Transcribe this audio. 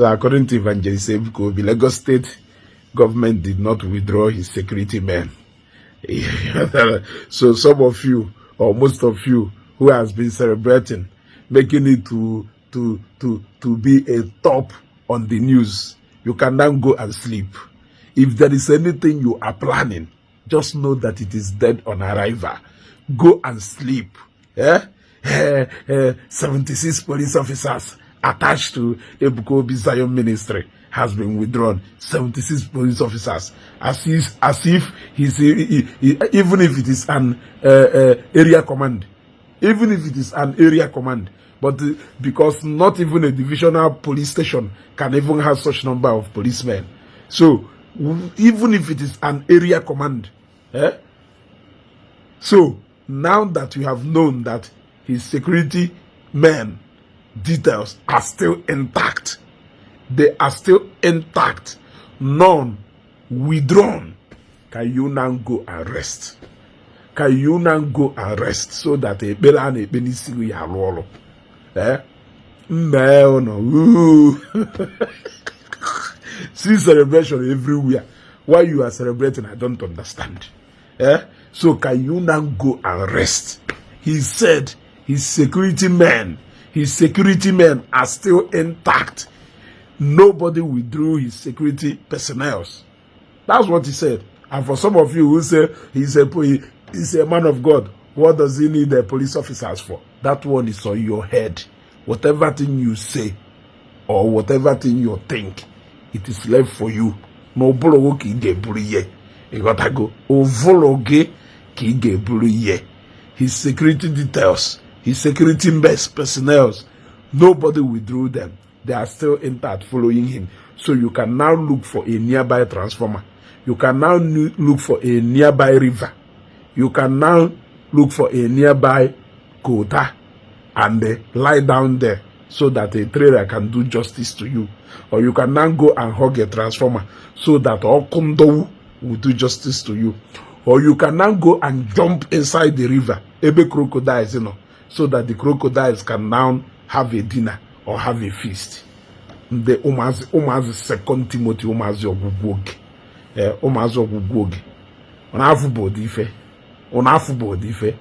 So according to Evangelist Ebuka Obi, Lagos State government did not withdraw his security men. So some of you, or most of you, who has been celebrating, making it to be a top on the news, you can now go and sleep. If there is anything you are planning, just know that it is dead on arrival. Go and sleep. 76 police officers attached to Ebuka Obi Zion ministry has been withdrawn. 76 police officers, as if he's even if it is an area command, but because not even a divisional police station can even have such number of policemen. So even if it is an area command, so now that we have known that his security men details are still intact, they are still intact, none withdrawn, can you now go and rest? Can you now go and rest so that a bela and a benisi we are all? No. See celebration everywhere. Why you are celebrating, I don't understand. So can you now go and rest? He said his security men are still intact. Nobody withdrew his security personnel. That's what he said. And for some of you who say he's a man of God, what does he need the police officers for? That one is on your head. Whatever thing you say or whatever thing you think, it is left for you. No bolo ki ge buriye. You gotta go. Ovologe ki ge buriye. His security details, his security best personnel, nobody withdrew them. They are still intact following him. So you can now look for a nearby transformer. You can now look for a nearby river. You can now look for a nearby quota and lie down there so that a trailer can do justice to you. Or you can now go and hug a transformer so that all Kondo will do justice to you. Or you can now go and jump inside the river, ebe crocodiles, so that the crocodiles can now have a dinner or have a feast. The Umazi 2 Timothy Umazi Ogugwoge. Umazi Ogugwoge. On afubo dife.